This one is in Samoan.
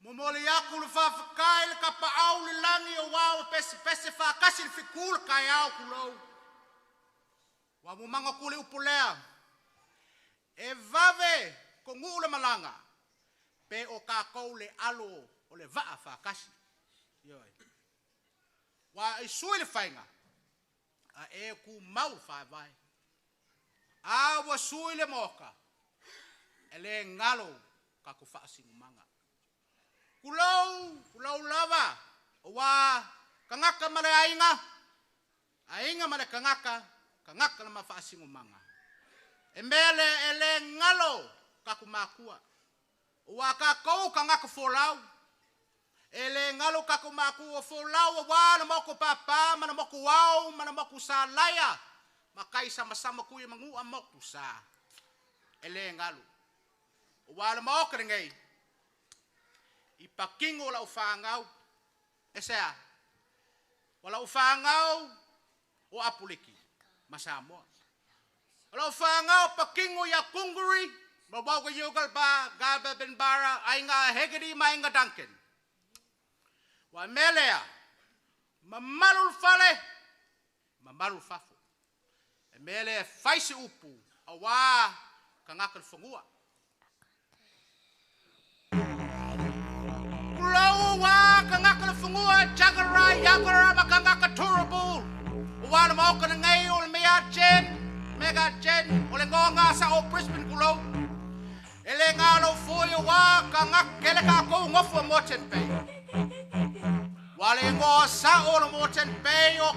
Momoli atu le faafetai i le Tapaau i le Lagi aua ua pesepese faatasi le fetu i le taeao, tulou, ua ou manatua le upu lea, e vave tonu'u le malaga pe o tatou le alo o le vaa faatasi. Ioe. Ua e sui le faiga, ae tumau le faavae. A ua sui le Maota, e le galo tatou faasinomaga. Tulou, tulou lava, aua tagata ma le aiga, aiga ma le tagata, tagata ma faasinomaga. E mea lea e le galo tatou matua, ua tatou tagata folau, e le galo tatou matua folau aua le motu Papa ma le motu Ao ma le motu Salaia, matai samasama tui o manua motu sa, e le galo. Ua le maota lenei, i patino lau fanau, e sea, o lau fanau o Apuliki ma Samoa. O lau fanau patino ia Tunguri, ma wauka yugal ba, Gaba Ben Bara, aiga Hegedi ma aiga Duncan. Ua mea lea, mamalu le fale, mamalu le fafo. E mea lea e fai se upu, auā tagata o le fanua. Tulou ua tagata o le fanua, Jagara, Yagara ma tagata Turrbal. Ua le maoka lenei o le mea Jen, Mega Jen, o le goga sa o Brisbane tulou. E le galo foi ua tagata kele tatou nofo a Moreton Bay. Ua le igoa sao o le Moreton Bay o